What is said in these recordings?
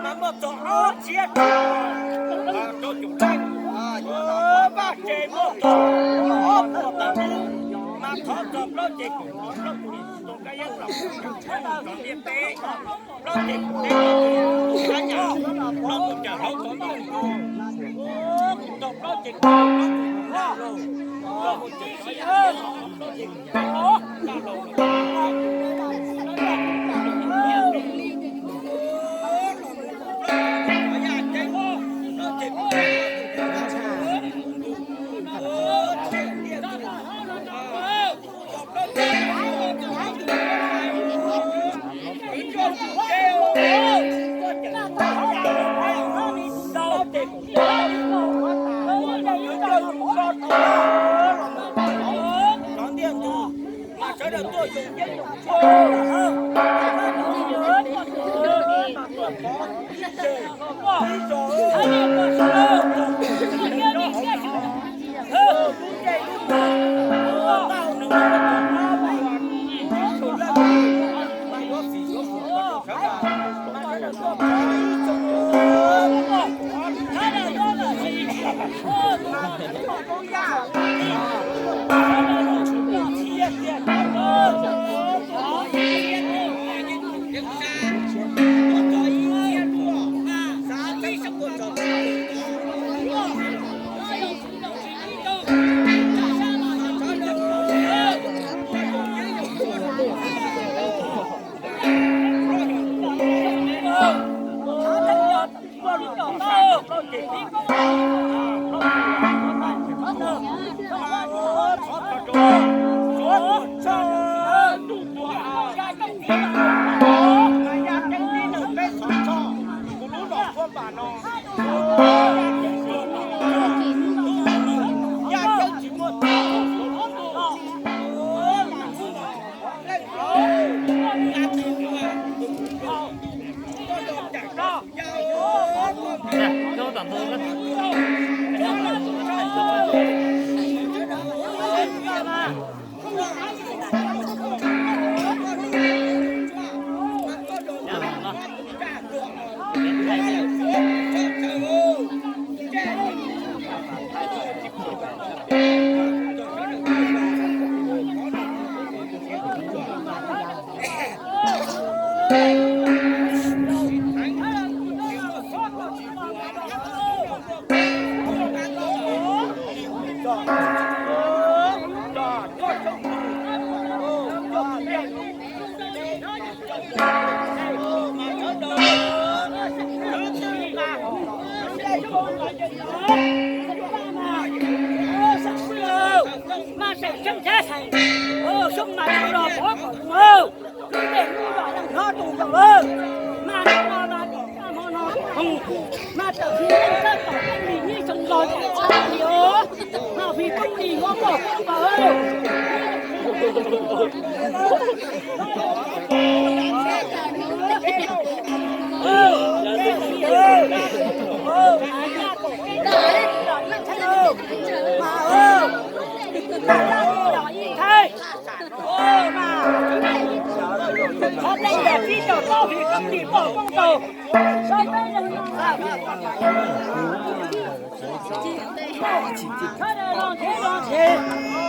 Mas muaj txog ob txhiab rau caum leej, Vaj Tse muaj txog ob puas tawm tus, mas thov txog plaub ceg kaum plaub tus, tus kab yeeb plaub tus, plaub ceg kaum peb tus, plaub ceg kaum peb tus, tus kab nyas los mus cas hauv txog ntawm tus, txog plaub ceg kaum plaub tus, los mus cas hauv txog ntawm tus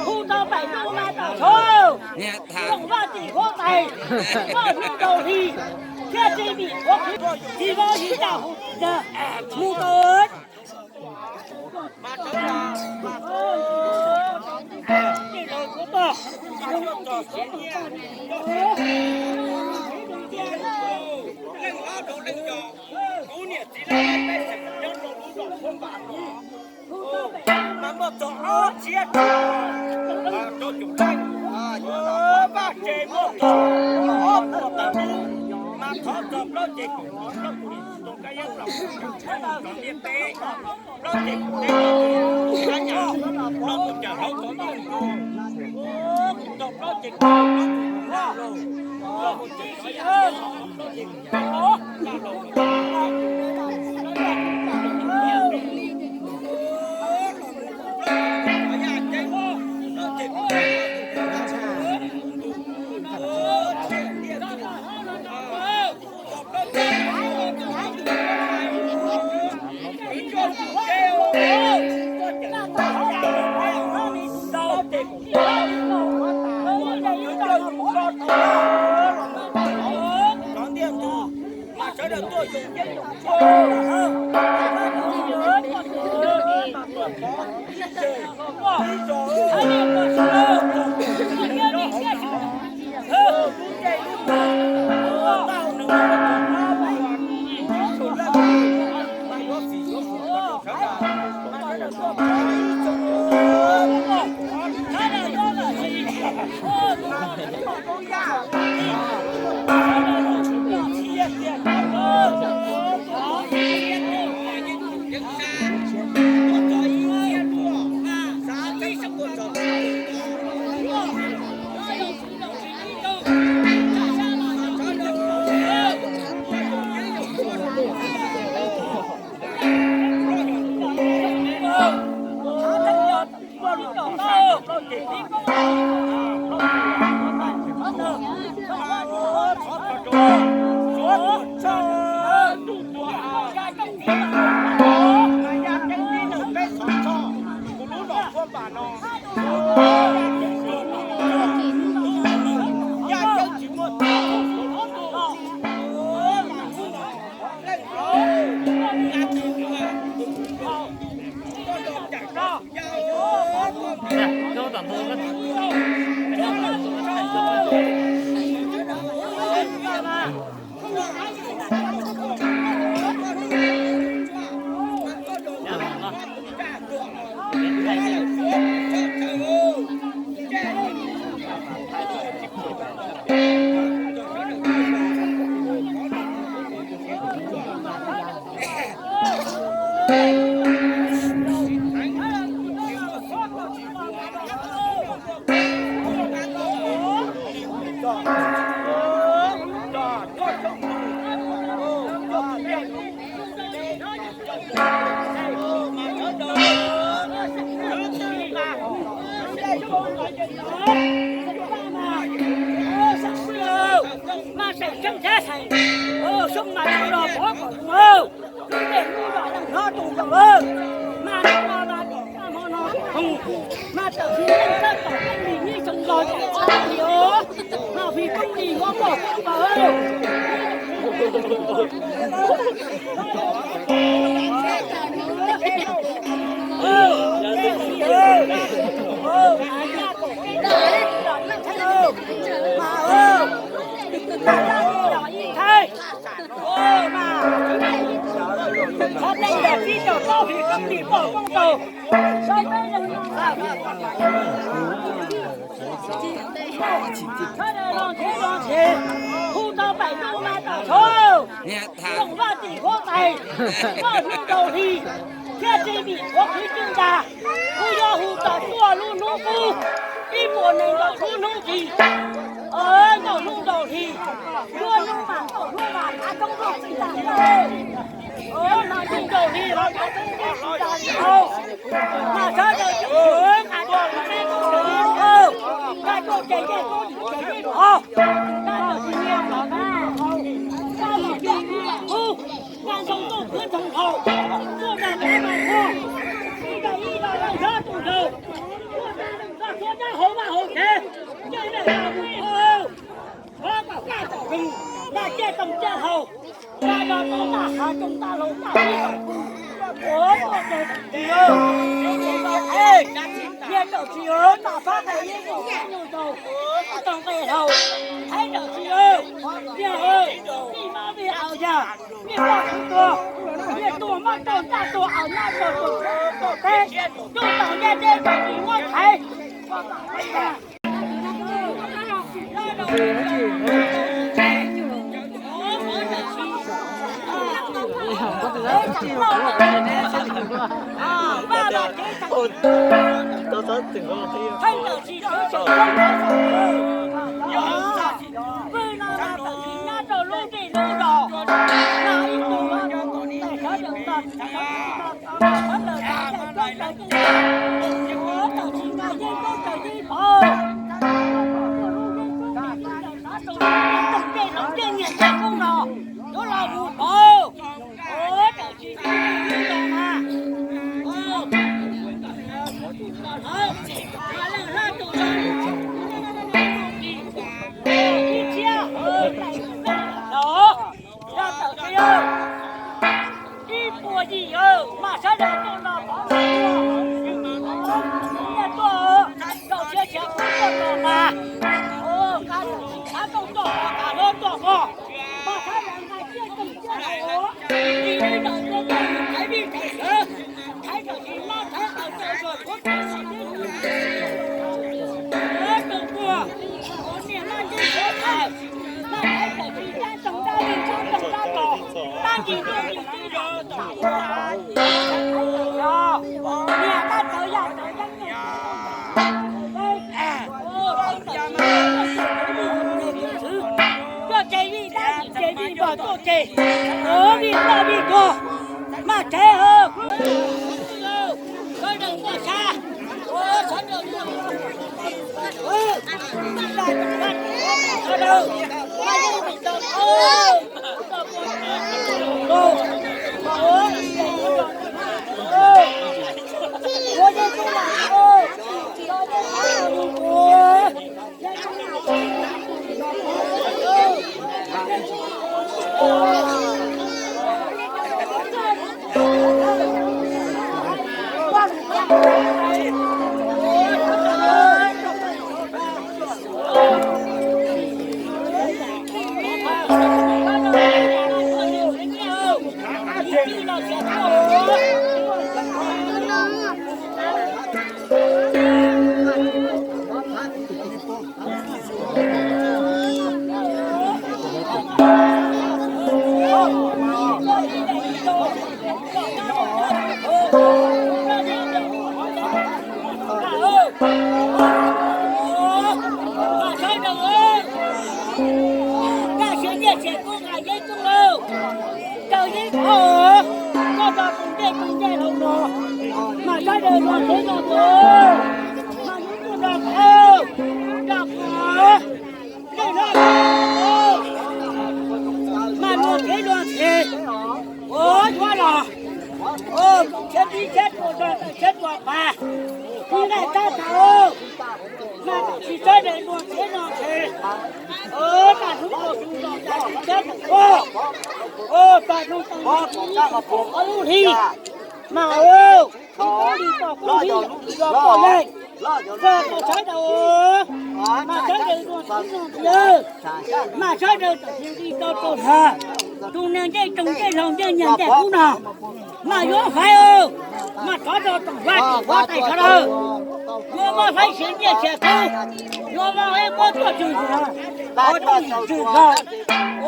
Hu tau pem noj ma tom tshauv, zoo Vaj Tsim Huab Tais, koj hnub tau hli, thiab tsis vim qhuav qhwv, tsis vov yim tau hu tsis tag, mus tau. Siab rau caum leej, Vaj Tse muaj txog ob puas tawm lub, mas thov txog plaub ceg kaum plaub puas tus kab yeeb plaub puas tus txheeb cov ntiaj teb, plaub ceg kaum teb plaub tus kab nyas, plaub tus cawm hauv cov ntiaj teb, txog plaub ceg kaum plaub tus naj los, plaub tus cawm hauv cov ntiaj teb, plaub ceg kaum teb plaub tus naj los. Mas sawv daws tuaj zoo yeeb zoo tshuaj, ib zos, ib zos, lub ntsej lub muag, tau neeg, ib tug leej, mas yuav txim yuav fum rau sawv daws, mas sawv daws tuaj pov ib tsoom, mas sawv daws tuaj pov ib tsoom, mas sawv daws tuaj pov ib tsoom, Mas tawm hli neej txawb tom keeb li neb zoo los yam txhab li os, mas hli koob li muab pom koob pawg. Qhov teeb yog tsib caug plaub hlis koob li pom koob pawg. Sawv daws los nrhiav los nrhiav, hu tau pem ntuj mas tawm tshuaj, Looj Vaj tim huab tais, Vaj Hnub Nraug Hli, thiab Tsis Vim Huab Qhwv Cwj Nras, kuj yuav hu kom tuaj lub hnub qub, ib puas nees nkaum lub hnub hli, nkaum hnub nraug hli, lub hnub mas nkaum hnub mas kav roob roj tsis tas, mas nkaum nraug hli los kav roob roj tsis tas li os. Mas sawv daws tuaj, mas tuaj, mas tuaj, mas tuaj, ces ncej koob ces ncej los, mas tawm hli niag los na, tau los cia ib yam qub, mas ntsoov tuaj khwv ntsoov haus, tuaj nrog peb mas ua, ib yam ib yam los yog tus yawg, tuaj nrog txhua dab hauv vaj hauv tsev, ncej ncej los mus, thov kom kaj kom zoo, mas cia toom cia haus, mas yog tau ntaj hav tsoom ntaj laus ntaj teb kom kuv, kuv tuaj ces tsis, niag tawm tsis, tam fab qe yeeb nyuj zaus, tau nqe haus, thaib tawm tsis, niag, tij ma vij aus yag, niag poj khwv tuag, niag tuag mab tuag ntaj tuag aus nab tuag tuag Teb, tuj tom ntiaj teb txawm tsis muab thaiv. Pwg no mas tawm tsis nyab rau lub ntiaj lub zos, no ib tug mas tais sawv daws tos, sawv daws tais koob tais yeej, tawm tsis nqa yeej koob tais yeej pov, tuaj lub yeeb koob tais yeej tais sawv daws tus tej laus tej nyiam tej koob no yuav los mus pov. Tawm tsis nqa yeej koob tais mas, tus hlawv, leej hlob tus hlawv, ib txhiab, tais laus, yog tawm tsis yawg, ib puas yim yawg mas sawv daws tuaj no pov, nyiaj tuaj, zaum txhia txhia tuaj no mas, qab tuaj tuaj pov, qab hlob tuaj pov, mas sawv daws nqa ciaj tseem ciaj laus, ib zaug tuaj tuaj thaiv vij thaiv sawv, thaiv tawm tsis mab thaiv qawm tawm zog kuv thaiv tsis tib, tus puag, tus niam mab tib suav thaiv, mab thaiv tawm tsis dab tsoog dab vij dab tsoog dab tos, dab ncig tuaj ncig tib zog, niam tab tawv yaj tawv yeeb, tuaj ces vij dab vij ces vij npog tuaj ces, vij npog vij npog, maj tsev hawm, sawv daws tuaj sab, sawv daws Mas sawv daws, kaj siab nyiaj txiag kub nqa yeeb kub lauj, raws yeeb qhov, koj tso tus ntej tus ntej los no, mas sawv daws nrog txhij nrog tus, mas yus tuaj nrog qhov, nrog qhov, nej nrog qhov, mas luag kev luag txhij, ua yuav los, ua txiav tib txiav tua zog tawm txiav tua pas, tib nqaij tab tag, mas tsis sawv daws luag kev luag txhij, mas hnub ua tus zos tas tsis sawv daws ua, tas hnub tas hnub ua lub hli, mas ua, ib lub hli pom koob hli, yog pom leej, yog tau sawv daws, mas sawv daws luag txhij luag txhij, mas sawv daws tawm tsis nqi rau tau hla, tus niag ncej tsoom ncej laus ncej nyiam ncej kub no, mas yuav faiv, mas thov rau tsoom vaj tsoom huab tais sawv daws, yuav muab faib siav nyiaj siav kub, yuav muab ib muab tuaj tswm zos, ua tuaj tswm zos,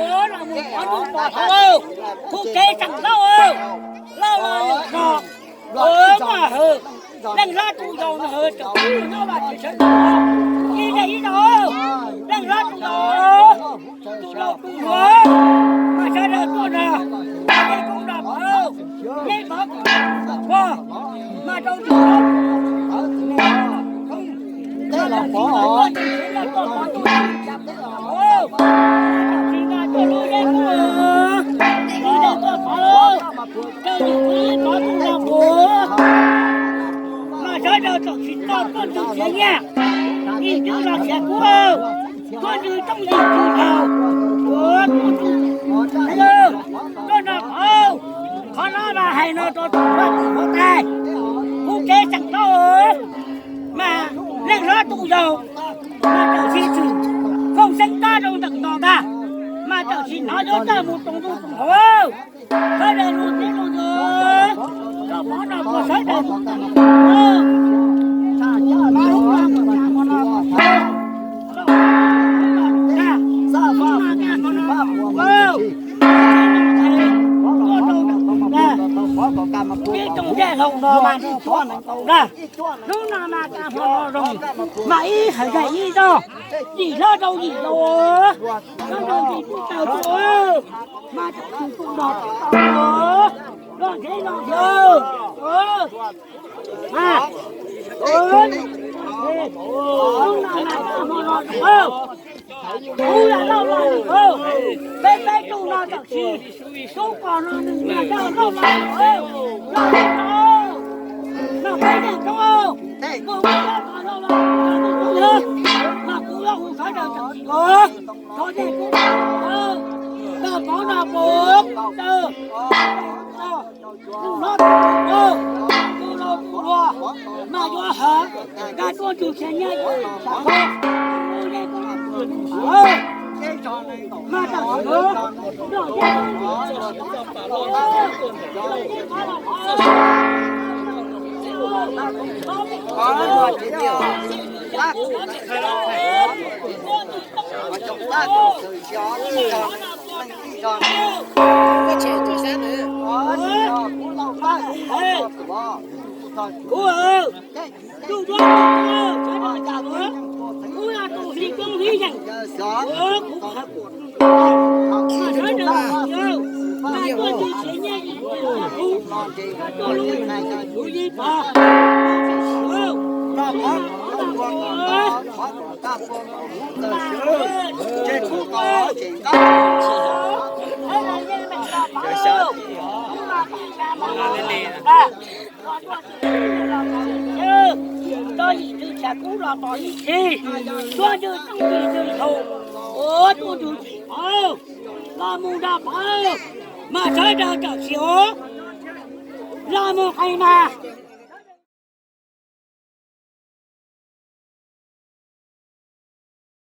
ua los mus qhov ntuj pom hauv, kuv kev tseem laub, laub los lwm zos, mas hawm, leej hlob tus yau no hawm tseem nyob vaj tsev sawv ntxov, ib leeg ib zos, leej hlob tus yau, tus laus tus hluas, mas sawv daws tuaj nrog, mas nej koob nrog pov, nej pov koob nrog pov, mas rau tus laus, mas sawv daws txawm tsis tau tuaj ntws khiav nyiaj, ib ntws los khiav kub, tuaj ntws tooj yim tsis tau, tuaj nrog qhov, qhov no mas hais no rau tus huab tais, kuv kev tseem laub, mas leej hlob tus yau, mas txawm sib tswm, fooj xeeb kab rau ntawm no ntag, mas Tsis hnov cov caj mus roos ntuj roos hauv, sawv daws lug tib lug yog, koj mov no puas sawv daws mus roos. Ib rooj ncej hlau no mas ntuj tshua nees nkaus na. Hnub no mas kab hmo no zoo, mas ib hawm daim ib zog, yim hlob rau yim laus, sawv daws nqis tub taws tuaj, mas tsis tus nrog tau, los ntshe los yawg, mas, hnub no mas kab hmo no zoo, kuv yog lauj laug, peb peb tug no tam sis, tub pog no nws yog lauj laug, lauj laug, mas peb yeej tub, kuv muab lauj laug, mas kuv yuav hu sawv daws tam sim los, thov nej tub, los mov no puas tau, tus hlob tus yau, tus laus tus hluas, mas yuav hawv, nkag tuaj ntsug txhia nyiaj, mas tam sim, kuv, tus duab, kuv yog tus hli coob hli yeem, kuv qhov kuam, sawv daws, mas tuaj ntsug txhia nyiaj, kuv, kuv yeej pov, tau yim twg tshav kub los tos ib txhis, tuaj ntsug txooj ntsis ntxwg thaum, tuaj ntsug txhim pawg, los mus nrog pawg, mas sawv daws tam sim os, los mus qee mas,